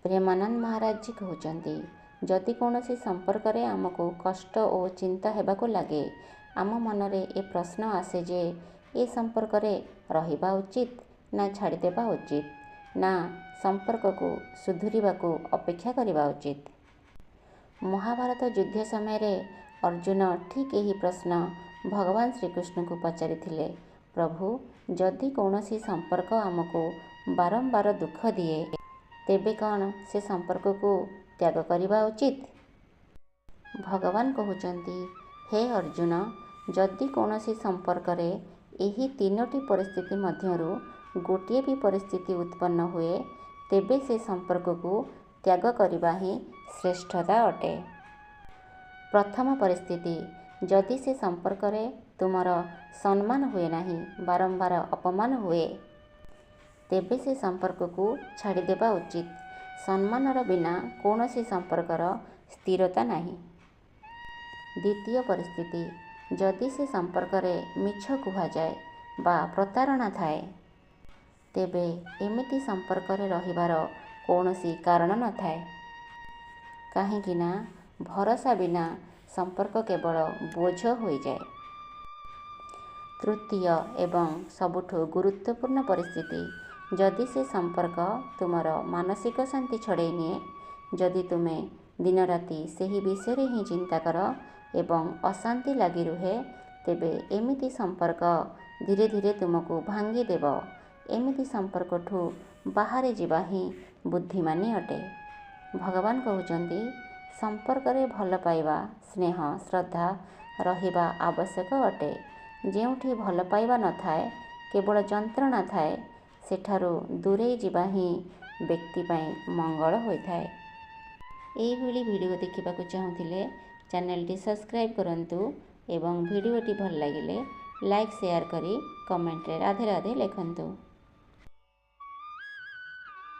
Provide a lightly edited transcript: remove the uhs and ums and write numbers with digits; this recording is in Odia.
ପ୍ରେମାନନ୍ଦ ମହାରାଜ କହୁଛନ୍ତି, ଯଦି କୌଣସି ସମ୍ପର୍କରେ ଆମକୁ କଷ୍ଟ ଓ ଚିନ୍ତା ହେବାକୁ ଲାଗେ, ଆମ ମନରେ ଏ ପ୍ରଶ୍ନ ଆସେ ଯେ ଏ ସମ୍ପର୍କରେ ରହିବା ଉଚିତ ନା ଛାଡ଼ିଦେବା ଉଚିତ, ନା ସମ୍ପର୍କକୁ ସୁଧୁରିବାକୁ ଅପେକ୍ଷା କରିବା ଉଚିତ? ମହାଭାରତ ଯୁଦ୍ଧ ସମୟରେ ଅର୍ଜୁନ ଠିକ୍ ଏହି ପ୍ରଶ୍ନ ଭଗବାନ ଶ୍ରୀକୃଷ୍ଣଙ୍କୁ ପଚାରିଥିଲେ, ପ୍ରଭୁ, ଯଦି କୌଣସି ସମ୍ପର୍କ ଆମକୁ ବାରମ୍ବାର ଦୁଃଖ ଦିଏ, ତେବେ କ'ଣ ସେ ସମ୍ପର୍କକୁ ତ୍ୟାଗ କରିବା ଉଚିତ? ଭଗବାନ କହୁଛନ୍ତି, ହେ ଅର୍ଜୁନ, ଯଦି କୌଣସି ସମ୍ପର୍କରେ ଏହି ତିନୋଟି ପରିସ୍ଥିତି ମଧ୍ୟରୁ ଗୋଟିଏ ବି ପରିସ୍ଥିତି ଉତ୍ପନ୍ନ ହୁଏ, ତେବେ ସେ ସମ୍ପର୍କକୁ ତ୍ୟାଗ କରିବା ହିଁ ଶ୍ରେଷ୍ଠତା ଅଟେ। ପ୍ରଥମ ପରିସ୍ଥିତି, ଯଦି ସେ ସମ୍ପର୍କରେ ତୁମର ସମ୍ମାନ ହୁଏ ନାହିଁ, ବାରମ୍ବାର ଅପମାନ ହୁଏ, ତେବେ ସେ ସମ୍ପର୍କକୁ ଛାଡ଼ିଦେବା ଉଚିତ। ସମ୍ମାନର ବିନା କୌଣସି ସମ୍ପର୍କର ସ୍ଥିରତା ନାହିଁ। ଦ୍ୱିତୀୟ ପରିସ୍ଥିତି, ଯଦି ସେ ସମ୍ପର୍କରେ ମିଛ କୁହାଯାଏ ବା ପ୍ରତାରଣା ଥାଏ, ତେବେ ଏମିତି ସମ୍ପର୍କରେ ରହିବାର କୌଣସି କାରଣ ନଥାଏ। କାହିଁକିନା ଭରସା ବିନା ସମ୍ପର୍କ କେବଳ ବୋଝ ହୋଇଯାଏ। ତୃତୀୟ ଏବଂ ସବୁଠୁ ଗୁରୁତ୍ୱପୂର୍ଣ୍ଣ ପରିସ୍ଥିତି, ଯଦି ସେ ସମ୍ପର୍କ ତୁମର ମାନସିକ ଶାନ୍ତି ଛଡ଼େଇ ନିଏ, ଯଦି ତୁମେ ଦିନରାତି ସେହି ବିଷୟରେ ହିଁ ଚିନ୍ତା କର ଏବଂ ଅଶାନ୍ତି ଲାଗି ରୁହେ, ତେବେ ଏମିତି ସମ୍ପର୍କ ଧୀରେ ଧୀରେ ତୁମକୁ ଭାଙ୍ଗିଦେବ। ଏମିତି ସମ୍ପର୍କଠୁ ବାହାରି ଯିବା ହିଁ ବୁଦ୍ଧିମାନୀ ଅଟେ। ଭଗବାନ କହୁଛନ୍ତି, ସମ୍ପର୍କରେ ଭଲ ପାଇବା, ସ୍ନେହ, ଶ୍ରଦ୍ଧା ରହିବା ଆବଶ୍ୟକ ଅଟେ। ଯେଉଁଠି ଭଲ ପାଇବା ନଥାଏ, କେବଳ ଯନ୍ତ୍ରଣା ଥାଏ, ସେଠାରୁ ଦୂରେଇ ଯିବା ହିଁ ବ୍ୟକ୍ତି ପାଇଁ ମଙ୍ଗଳ ହୋଇଥାଏ। ଏଇଭଳି ଭିଡ଼ିଓ ଦେଖିବାକୁ ଚାହୁଁଥିଲେ ଚ୍ୟାନେଲଟି ସବସ୍କ୍ରାଇବ୍ କରନ୍ତୁ ଏବଂ ଭିଡ଼ିଓଟି ଭଲ ଲାଗିଲେ ଲାଇକ୍, ସେୟାର କରି କମେଣ୍ଟରେ ରାଧେ ରାଧେ ଲେଖନ୍ତୁ।